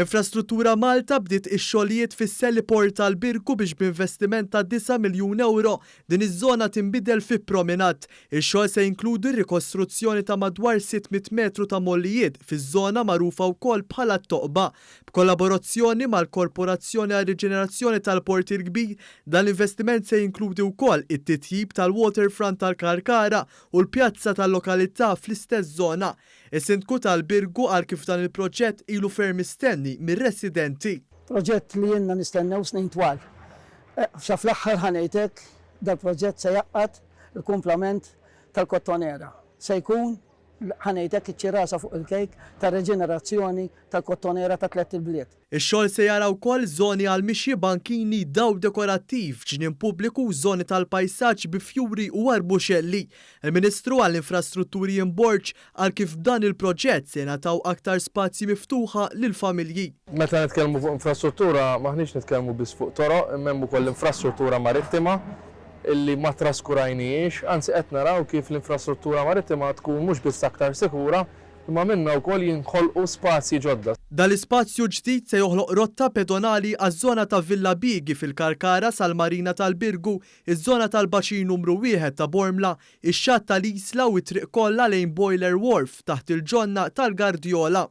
Infrastruttura Malta bdiet ix-xogħlijiet fis-Heliport tal-Birgu biex b'investiment ta' disa' miljun ewro din iż-żona tinbidel fi promenade. Ix-xogħol se jinkludi r-rikostruzzjoni ta' madwar 600 metru ta' mollijiet fiż-żona magħrufa wkoll bħala t-Toqba. B'kollaborazzjoni mal-Korporazzjoni għar-Riġenerazzjoni tal-Port il-Kbir, dan l-investiment se jinkludi wkoll it-titjib tal-waterfront tal-Kalkara u l-pjazza tal-lokalità fl-istess żona. Is-Sindku tal-Birgu qal kif dan il-proġett ilu ferm mistenni mir-residenti. Proġett li ilna nistennew snin twal. Sa fl-aħħar ħa ngħid hekk, dal-proġett se jgħaqqad il-kumplament tal-Kottonera. Se jkun, ħa ngħid hekk, iċ-ċirasa fuq il-kejk tar-reġenerazzjoni tal-Kottonera ta' tlett ilbliet. Ix-xogħol se jara wkoll żoni għall-mixi, bankini, dawl dekorattiv, ġnien pubbliku u żoni tal-pajsaġġ bi fjuri u arbuxelli. Il-Ministru għall-Infrastrutturi Ian Borg qal kif b'dan il-proġett se jingħataw aktar spazji miftuħa lill-familji. Meta nitkellmu fuq infrastruttura m'aħniex nitkellmu biss fuq toroq imma hemm ukoll l-infrastruttura marittima illi ma traskurajnihiex, anzi qed naraw kif l-infrastruttura marittima tkun mhux biss aktar sikura imma minnha wkoll jinħolqu spazji ġodda. Dan l-ispazju ġdid se joħloq rotta pedonali għaż-żona ta' Villa Bigi fil-Kalkara sal-Marina tal-Birgu, iż-żona tal-Baċin Numru Wieħed ta' Bormla, ix-xatt tal-Isla u t-triq kollha lejn Boiler Wharf taħt il-ġonna tal-Gardjola.